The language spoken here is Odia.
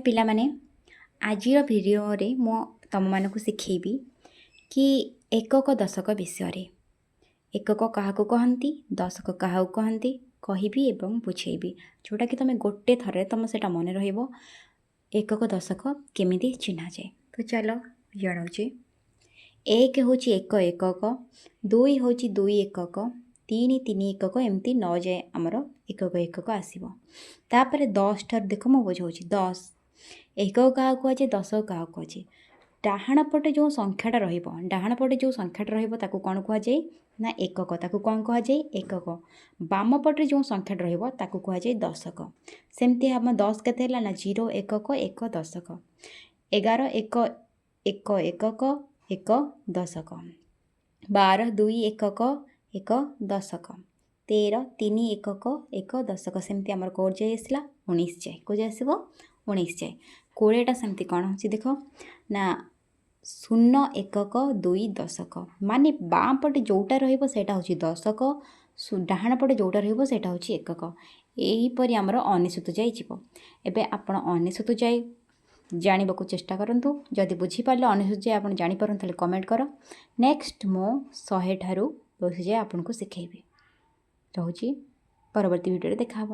ପିଲାମାନେ, ଆଜିର ଭିଡ଼ିଓରେ ମୁଁ ତୁମମାନଙ୍କୁ ଶିଖେଇବି କି ଏକକ ଦଶକ ବିଷୟରେ। ଏକକ କାହାକୁ କହନ୍ତି, ଦଶକ କାହାକୁ କହନ୍ତି କହିବି ଏବଂ ବୁଝେଇବି, ଯେଉଁଟାକି ତୁମେ ଗୋଟେ ଥରରେ ତୁମ ସେଇଟା ମନେ ରହିବ, ଏକକ ଦଶକ କେମିତି ଚିହ୍ନାଯାଏ। ତ ଚାଲ ଜଣାଉଛି। 1 ହେଉଛି 1 ଏକକ, 2 ହେଉଛି 2 ଏକକ, 3 3 ଏକକ, ଏମିତି 9 ଯାଏ ଆମର ଏକକ ଏକକ ଆସିବ। ତାପରେ 10 ଠାରୁ ଦେଖ ମୁଁ ବୁଝାଉଛି। 10 ଏକକ କାହାକୁ କୁହାଯାଏ, ଦଶକ କାହାକୁ କୁହାଯାଏ? ଡାହାଣ ପଟେ ଯେଉଁ ସଂଖ୍ୟାଟା ରହିବ, ଡାହାଣ ପଟେ ଯେଉଁ ସଂଖ୍ୟାଟା ରହିବ ତାକୁ କ'ଣ କୁହାଯାଏ ନା ଏକକ। ତାକୁ କ'ଣ କୁହାଯାଏ? ଏକକ। ବାମ ପଟରେ ଯେଉଁ ସଂଖ୍ୟାଟା ରହିବ ତାକୁ କୁହାଯାଏ ଦଶକ। ସେମିତି ଆମ 10 କେତେ ହେଲା ନା 0 ଏକକ 1 ଦଶକ, 11 1 1 ଏକକ 1 ଦଶକ, 12 2 ଏକକ 1 ଦଶକ, 13 3 ଏକକ 1 ଦଶକ। ସେମିତି ଆମର କେଉଁ ଯାଏ ଆସିଲା? 19 ଯାଏ। କେଉଁ ଯାଏ ଆସିବ? 19 ଯାଏ। 20ଟା ସେମିତି କ'ଣ ହେଉଛି ଦେଖ ନା 0 ଏକକ 2 ଦଶକ, ମାନେ ବାଁ ପଟେ ଯେଉଁଟା ରହିବ ସେଇଟା ହେଉଛି ଦଶକ, ଡାହାଣ ପଟେ ଯେଉଁଟା ରହିବ ସେଇଟା ହେଉଛି ଏକକ। ଏହିପରି ଆମର 99 ଯାଏ ଯିବ। ଏବେ ଆପଣ 99 ଯାଏ ଜାଣିବାକୁ ଚେଷ୍ଟା କରନ୍ତୁ। ଯଦି ବୁଝିପାରିଲେ, 99 ଯାଏ ଆପଣ ଜାଣିପାରନ୍ତି, ତାହେଲେ କମେଣ୍ଟ କର। ନେକ୍ସଟ ମୁଁ 100 ଠାରୁ 200 ଯାଏ ଆପଣଙ୍କୁ ଶିଖେଇବି। ରହୁଛି, ପରବର୍ତ୍ତୀ ଭିଡ଼ିଓରେ ଦେଖା ହେବ।